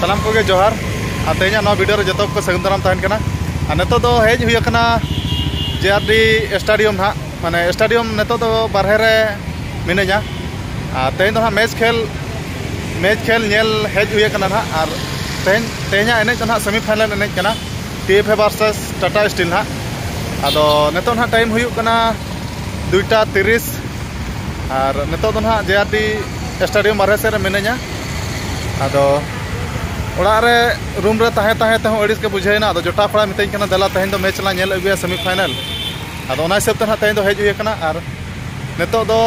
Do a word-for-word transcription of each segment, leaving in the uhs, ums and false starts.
ᱥᱟᱱᱟᱢ ᱠᱚᱜᱮ ᱡᱚᱦᱟᱨ᱾ ᱟᱨ ᱛᱮᱦᱮᱧᱟᱜ ᱱᱚᱣᱟ ᱵᱷᱤᱰᱤᱭᱳ ᱨᱮ ᱡᱚᱛᱚ ᱠᱚ ᱥᱟᱹᱜᱩᱱ ᱫᱟᱨᱟᱢ ᱛᱟᱦᱮᱱ ᱠᱟᱱᱟ᱾ ᱟᱨ ᱱᱤᱛᱚᱜ ᱫᱚ ᱦᱮᱡ ᱦᱩᱭ ᱟᱠᱟᱱᱟ ᱡᱮ ᱟᱨ ᱰᱤ ᱥᱴᱮᱰᱤᱭᱟᱢ ᱱᱟᱦᱟᱜ, ᱢᱟᱱᱮ ᱥᱴᱮᱰᱤᱭᱟᱢ ᱱᱤᱛᱚᱜ ᱫᱚ ᱵᱟᱨᱦᱮ ᱨᱮ ᱢᱤᱱᱟᱹᱧᱟ᱾ ᱟᱨ ᱛᱮᱦᱮᱧ ᱫᱚ ᱱᱟᱦᱟᱜ ᱢᱮᱪ ᱠᱷᱮᱞ, ᱢᱮᱪ ᱠᱷᱮᱞ ᱧᱮᱞ ᱦᱮᱡ ᱦᱩᱭ ᱟᱠᱟᱱᱟ ᱱᱟᱦᱟᱜ᱾ ᱟᱨ ᱛᱮᱦᱮᱧ, ᱛᱮᱦᱮᱧᱟᱜ ᱮᱱᱮᱡ ᱫᱚ ᱱᱟᱦᱟᱜ ᱥᱮᱢᱤ ᱯᱷᱟᱭᱱᱟᱞ ᱮᱱᱮᱡ ᱠᱟᱱᱟ, ᱴᱤ ᱮᱯᱷ ᱮ ᱵᱷᱟᱨᱥᱮᱥ ᱴᱟᱴᱟ ᱥᱴᱤᱞ ᱱᱟᱦᱟᱜ᱾ ᱟᱫᱚ ᱱᱤᱛᱚᱜ ᱱᱟᱦᱟᱜ ᱴᱟᱭᱤᱢ ᱦᱩᱭᱩᱜ ᱠᱟᱱᱟ ᱫᱩᱭᱴᱟ ᱛᱤᱨᱤᱥ᱾ ᱟᱨ ᱱᱤᱛᱚᱜ ᱫᱚ ᱱᱟᱦᱟᱜ ᱡᱮ ᱟᱨ ᱰᱤ ᱥᱴᱮᱰᱤᱭᱟᱢ ᱵᱟᱨᱦᱮ ᱥᱮᱫ ᱨᱮ ᱢᱤᱱᱟᱹᱧᱟ᱾ ᱟᱫᱚ ᱚᱲᱟᱜ ᱨᱮ, ᱨᱩᱢ ᱨᱮ ᱛᱟᱦᱮᱸ ᱛᱟᱦᱮᱸ ᱛᱮᱦᱚᱸ ᱟᱹᱲᱤᱥ ᱜᱮ ᱵᱩᱡᱷᱟᱹᱣ ᱮᱱᱟ᱾ ᱟᱫᱚ ᱡᱚᱴᱟᱣ ᱠᱚᱲᱟ ᱢᱤᱛᱟᱹᱧ ᱠᱟᱱᱟ, "ᱫᱮᱞᱟ ᱛᱮᱦᱮᱧ ᱫᱚ ᱢᱮᱪ ᱞᱟᱝ ᱧᱮᱞ ᱟᱹᱜᱩᱭᱟ, ᱥᱮᱢᱤ ᱯᱷᱟᱭᱱᱟᱞ᱾" ᱟᱫᱚ ᱚᱱᱟ ᱦᱤᱥᱟᱹᱵ ᱛᱮ ᱱᱟᱦᱟᱜ ᱛᱮᱦᱮᱧ ᱫᱚ ᱦᱮᱡ ᱦᱩᱭ ᱟᱠᱟᱱᱟ᱾ ᱟᱨ ᱱᱤᱛᱚᱜ ᱫᱚ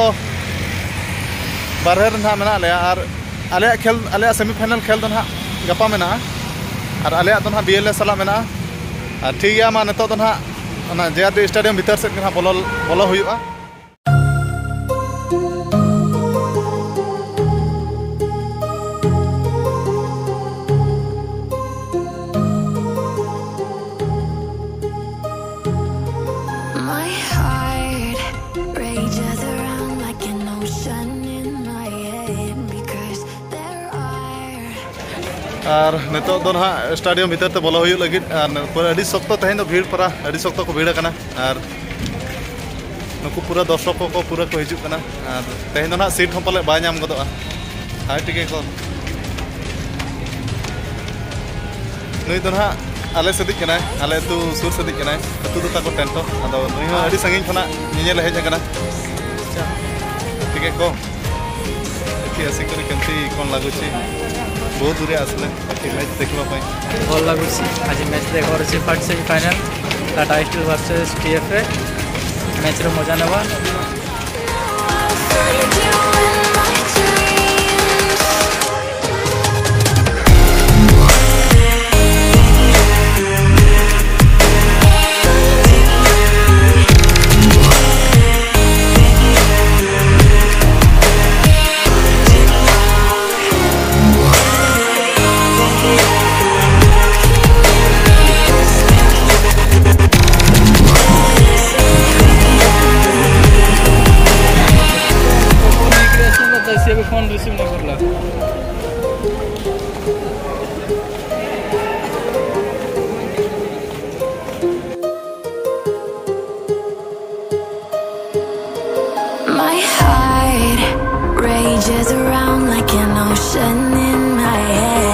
ᱵᱟᱨᱦᱮ ᱨᱮ ᱱᱟᱦᱟᱜ ᱢᱮᱱᱟᱜ ᱞᱮᱭᱟ᱾ ᱟᱨ ᱟᱞᱮᱭᱟᱜ ᱠᱷᱮᱞ, ᱟᱞᱮᱭᱟᱜ ᱥᱮᱢᱤ ᱯᱷᱟᱭᱱᱟᱞ ᱠᱷᱮᱞ ᱫᱚ ᱱᱟᱦᱟᱜ ᱜᱟᱯᱟ ᱢᱮᱱᱟᱜᱼᱟ᱾ ᱟᱨ ᱟᱞᱮᱭᱟᱜ ᱫᱚ ᱱᱟᱦᱟᱜ ᱵᱤ ᱮᱞ ᱮ ᱥᱟᱞᱟᱜ ᱢᱮᱱᱟᱜᱼᱟ᱾ ᱟᱨ ᱴᱷᱤᱠ ᱜᱮᱭᱟ, ᱢᱟ ᱱᱤᱛᱚᱜ ᱫᱚ ᱱᱟᱦᱟᱜ ᱚᱱᱟ ᱡᱮ ᱟᱨ ᱰᱤ ᱥᱴᱮᱰᱤᱭᱟᱢ ᱵᱷᱤᱛᱟᱹᱨ ᱥᱮᱫ ᱜᱮ ᱱᱟᱦᱟᱜ ᱵᱚᱞᱚ, ᱵᱚᱞᱚ ᱦᱩᱭᱩᱜᱼᱟ᱾ My heart rages around like an ocean in my head because there are ᱟᱨ ᱱᱤᱛᱚᱜ ᱫᱚ ᱱᱟᱦᱟᱜ ᱥᱴᱮᱰᱤᱭᱟᱢ ᱵᱷᱤᱛᱟᱹᱨ ᱛᱮ ᱵᱚᱞᱚ ᱦᱩᱭᱩᱜ ᱞᱟᱹᱜᱤᱫ᱾ ᱟᱨ ᱯᱩᱨᱟᱹ ᱟᱹᱰᱤ ᱥᱚᱠᱛᱚ ᱛᱮᱦᱮᱧ ᱫᱚ ᱵᱷᱤᱲ ᱯᱟᱨᱟ, ᱟᱹᱰᱤ ᱥᱚᱠᱛᱚ ᱠᱚ ᱵᱷᱤᱲ ᱟᱠᱟᱱᱟ᱾ ᱟᱨ ᱱᱩᱠᱩ ᱯᱩᱨᱟᱹ ᱫᱚᱨᱥᱚᱠ ᱠᱚᱠᱚ ᱯᱩᱨᱟᱹ ᱠᱚ ᱦᱤᱡᱩᱜ ᱠᱟᱱᱟ᱾ ᱟᱨ ᱛᱮᱦᱮᱧ ᱫᱚ ᱱᱟᱦᱟᱜ ᱥᱤᱴ ᱦᱚᱸ ᱯᱟᱞᱮ ᱵᱟᱭ ᱧᱟᱢ ᱜᱚᱫᱚᱜᱼᱟ᱾ ᱦᱟᱭ ᱴᱤᱠᱮ ᱠᱚ, ᱱᱩᱭ ᱫᱚ ᱱᱟᱦᱟᱜ ᱟᱞᱮ ᱥᱮᱫᱤᱡ ᱠᱟᱱᱟᱭ, ᱟᱞᱮ ᱟᱹᱛᱩ ᱥᱩᱨ ᱥᱮᱫᱤᱡ ᱠᱟᱱᱟᱭ, ᱟᱹᱛᱩ ᱫᱚ ᱛᱟᱠᱚ ᱴᱮᱱᱴᱚ᱾ ᱟᱫᱚ ᱱᱩᱭ ᱦᱚᱸ ᱟᱹᱰᱤ ᱥᱟᱺᱜᱤᱧ ᱠᱷᱚᱱᱟᱜ ᱧᱮᱧᱮᱞᱮ ᱦᱮᱡ ᱟᱠᱟᱱᱟ᱾ ᱴᱷᱤᱠ ᱜᱮᱭᱟ ᱠᱚ, ଏଠି ଆସିକରି କେମିତି କ'ଣ ଲାଗୁଛି? ବହୁତ ଦୂରେ ଆସିଲେ ବାକି ମ୍ୟାଚ୍ ଦେଖିବା ପାଇଁ। ଭଲ ଲାଗୁଛି। ଆଜି ମ୍ୟାଚ୍ ଦେଖା ହେଉଛି, first semifinal Tata Steel versus T F A. ମ୍ୟାଚ୍ର ମଜା ନେବା। ସିଏ ବି ଫୋନ୍ ରିସିଭ୍ ନ କରିଲା। Around like an ocean in my head.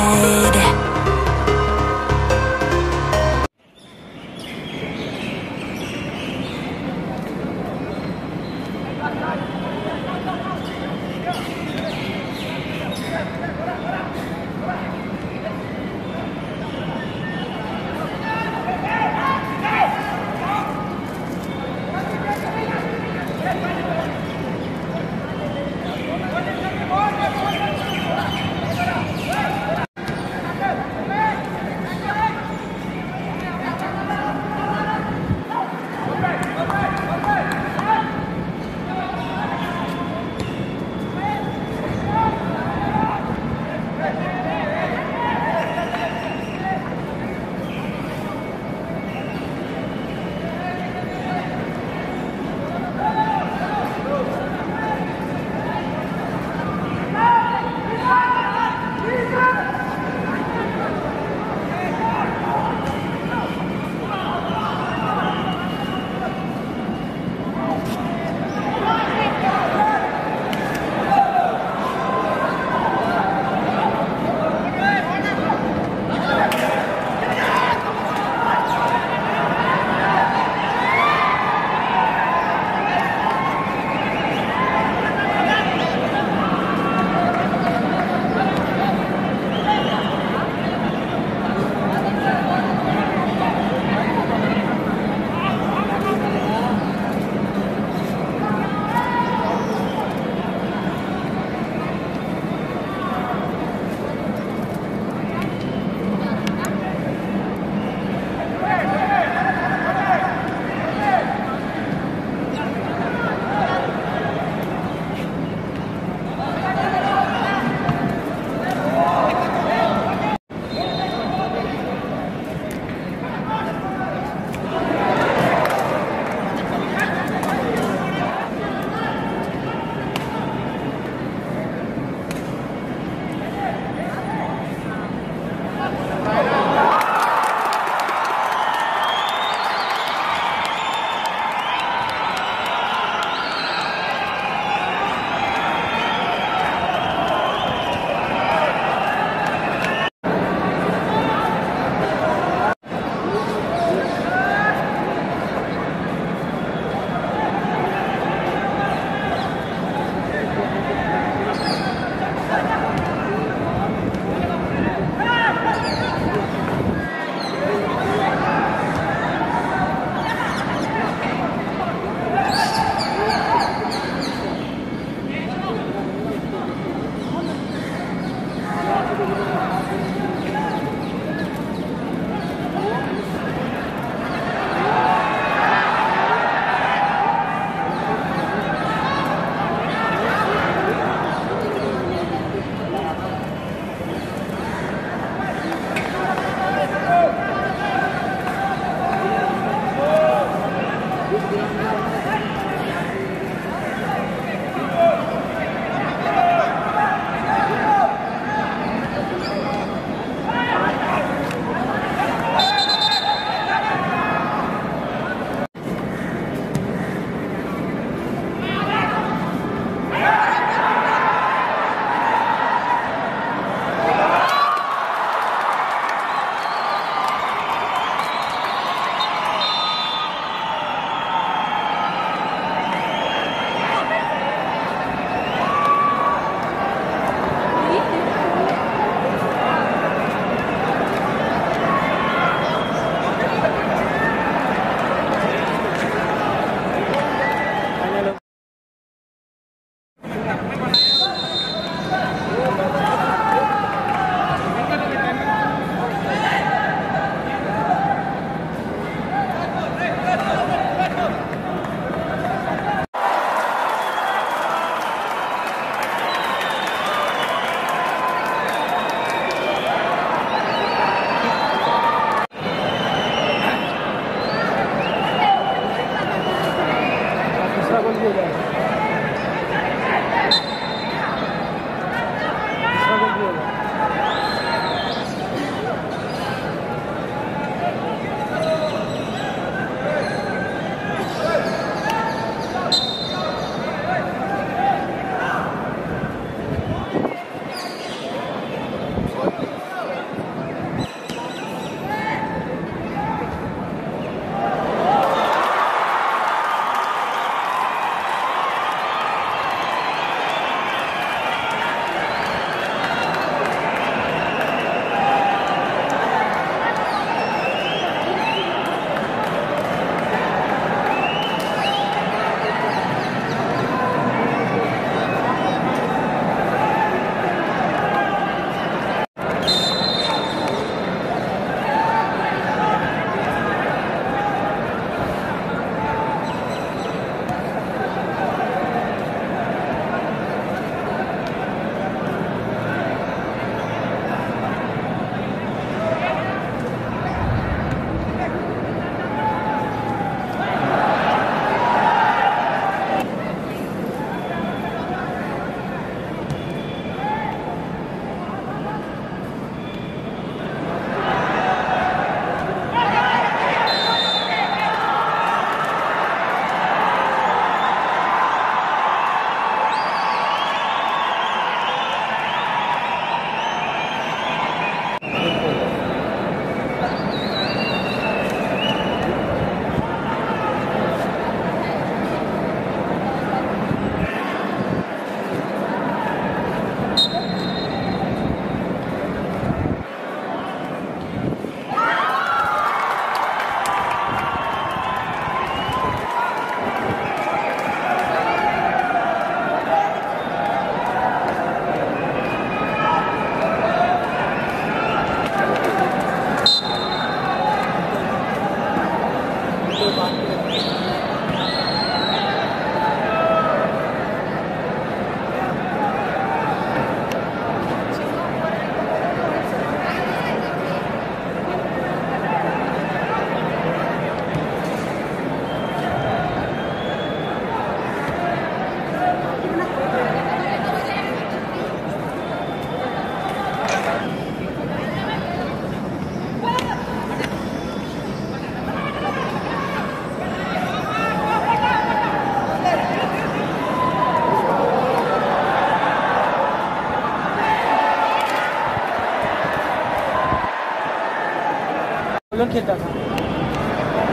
खेलता था।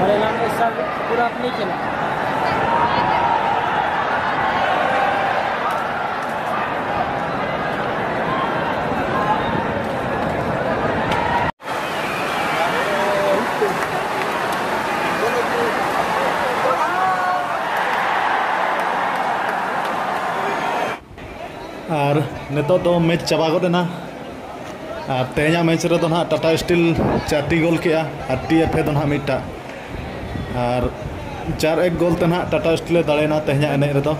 और एलान इस साल पूरा नहीं खेला। ᱟᱨ ᱱᱤᱛᱚᱜ ᱫᱚ ᱢᱮᱪ ᱪᱟᱵᱟ ᱜᱚᱫ ᱮᱱᱟ᱾ ᱟᱨ ᱛᱮᱦᱮᱧᱟᱜ ᱢᱮᱪ ᱨᱮᱫᱚ ᱱᱟᱦᱟᱜ ᱴᱟᱴᱟ ᱥᱴᱤᱞ ᱪᱟᱨᱴᱤ ᱜᱳᱞ ᱠᱮᱜᱼᱟ ᱟᱨ ᱴᱤ ᱮᱯᱷ ᱮ ᱫᱚ ᱱᱟᱦᱟᱜ ᱢᱤᱫᱴᱟᱜ᱾ ᱟᱨ ᱪᱟᱨ ᱮᱠ ᱜᱳᱞ ᱛᱮ ᱱᱟᱦᱟᱜ ᱴᱟᱴᱟ ᱥᱴᱤᱞᱮ ᱫᱟᱲᱮᱭᱮᱱᱟ ᱛᱮᱦᱮᱧᱟᱜ ᱮᱱᱮᱡ ᱨᱮᱫᱚ᱾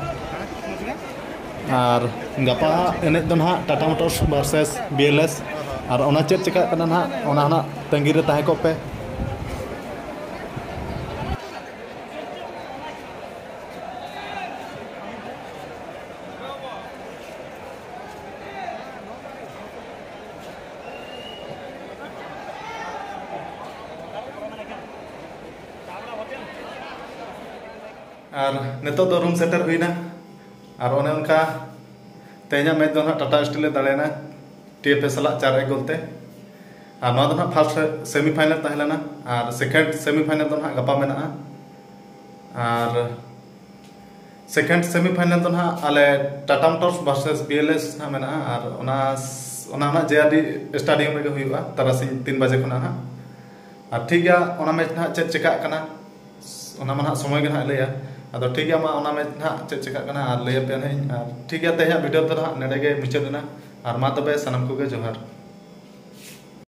ᱟᱨ ᱜᱟᱯᱟ ᱮᱱᱮᱡ ᱫᱚ ᱱᱟᱦᱟᱜ Tata Motors versus B L S. ᱟᱨ ᱚᱱᱟ ᱪᱮᱫ ᱪᱮᱠᱟᱜ ᱠᱟᱱᱟ ᱱᱟᱦᱟᱜ, ᱚᱱᱟ ᱱᱟᱦᱟᱜ ᱛᱟᱺᱜᱤ ᱨᱮ ᱛᱟᱦᱮᱸ ᱠᱚᱜ ᱯᱮ᱾ ᱟᱨ ᱱᱤᱛᱚᱜ ᱫᱚ ᱨᱩᱢ ᱥᱮᱴᱮᱨ ᱦᱩᱭᱱᱟ᱾ ᱟᱨ ᱚᱱᱮ ᱚᱱᱠᱟ ᱛᱮᱦᱮᱧᱟᱜ ᱢᱮᱪ ᱫᱚ ᱱᱟᱦᱟᱜ ᱴᱟᱴᱟ ᱥᱴᱤᱞ ᱮ ᱫᱟᱲᱮᱭᱮᱱᱟ ᱴᱤ ᱮᱯᱷ ᱮ ᱥᱟᱞᱟᱜ ᱪᱟᱨ ᱮᱠ ᱜᱳᱞ ᱛᱮ᱾ ᱟᱨ ᱱᱚᱣᱟ ᱫᱚ ᱱᱟᱦᱟᱜ ᱯᱷᱟᱥᱴ ᱥᱮᱢᱤ ᱯᱷᱟᱭᱱᱟᱞ ᱛᱟᱦᱮᱸ ᱞᱮᱱᱟ᱾ ᱟᱨ ᱥᱮᱠᱮᱱᱰ ᱥᱮᱢᱤ ᱯᱷᱟᱭᱱᱟᱞ ᱫᱚ ᱱᱟᱦᱟᱜ ᱜᱟᱯᱟ ᱢᱮᱱᱟᱜᱼᱟ᱾ ᱟᱨ ᱥᱮᱠᱮᱱᱰ ᱥᱮᱢᱤ ᱯᱷᱟᱭᱱᱟᱞ ᱫᱚ ᱱᱟᱦᱟᱜ ᱟᱞᱮ Tata Motors versus B L S ᱱᱟᱦᱟᱜ ᱢᱮᱱᱟᱜᱼᱟ᱾ ᱟᱨ ᱚᱱᱟ ᱚᱱᱟ ᱱᱟᱦᱟᱜ ᱡᱮ ᱟᱨ ᱰᱤ ᱥᱴᱮᱰᱤᱭᱟᱢ ᱨᱮᱜᱮ ᱦᱩᱭᱩᱜᱼᱟ ᱛᱟᱨᱟᱥᱤᱧ ᱛᱤᱱ ᱵᱟᱡᱮ ᱠᱷᱚᱱᱟᱜ ᱱᱟᱦᱟᱜ᱾ ᱟᱨ ᱴᱷᱤᱠ ᱜᱮᱭᱟ, ᱚᱱᱟ ᱢᱮᱪ ᱱᱟᱦᱟᱜ ᱪᱮᱫ ᱪᱮᱠᱟᱜ ᱠᱟᱱᱟ, ᱚᱱᱟ ᱢᱟ ᱱᱟᱦᱟᱜ ᱥᱚᱢᱚᱭ ᱜᱮ ᱱᱟᱦᱟᱜ ᱞᱟᱹᱭᱟ᱾ ᱟᱫᱚ ᱴᱷᱤᱠ ᱜᱮᱭᱟ, ᱢᱟ ᱚᱱᱟ ᱢᱮᱪ ᱱᱟᱦᱟᱜ ᱪᱮᱫ ᱪᱮᱠᱟᱜ ᱠᱟᱱᱟ ᱟᱨ ᱞᱟᱹᱭ ᱟᱯᱮᱭᱟ ᱱᱟᱦᱟᱜ ᱤᱧ᱾ ᱟᱨ ᱴᱷᱤᱠ ᱜᱮᱭᱟ, ᱛᱮᱦᱮᱧᱟᱜ ᱵᱷᱤᱰᱤᱭᱳ ᱫᱚ ᱱᱟᱦᱟᱜ ᱱᱚᱰᱮ ᱜᱮ ᱢᱩᱪᱟᱹᱫ ᱮᱱᱟ᱾ ᱟᱨ ᱢᱟ ᱛᱚᱵᱮ ᱥᱟᱱᱟᱢ ᱠᱚᱜᱮ ᱡᱚᱦᱟᱨ᱾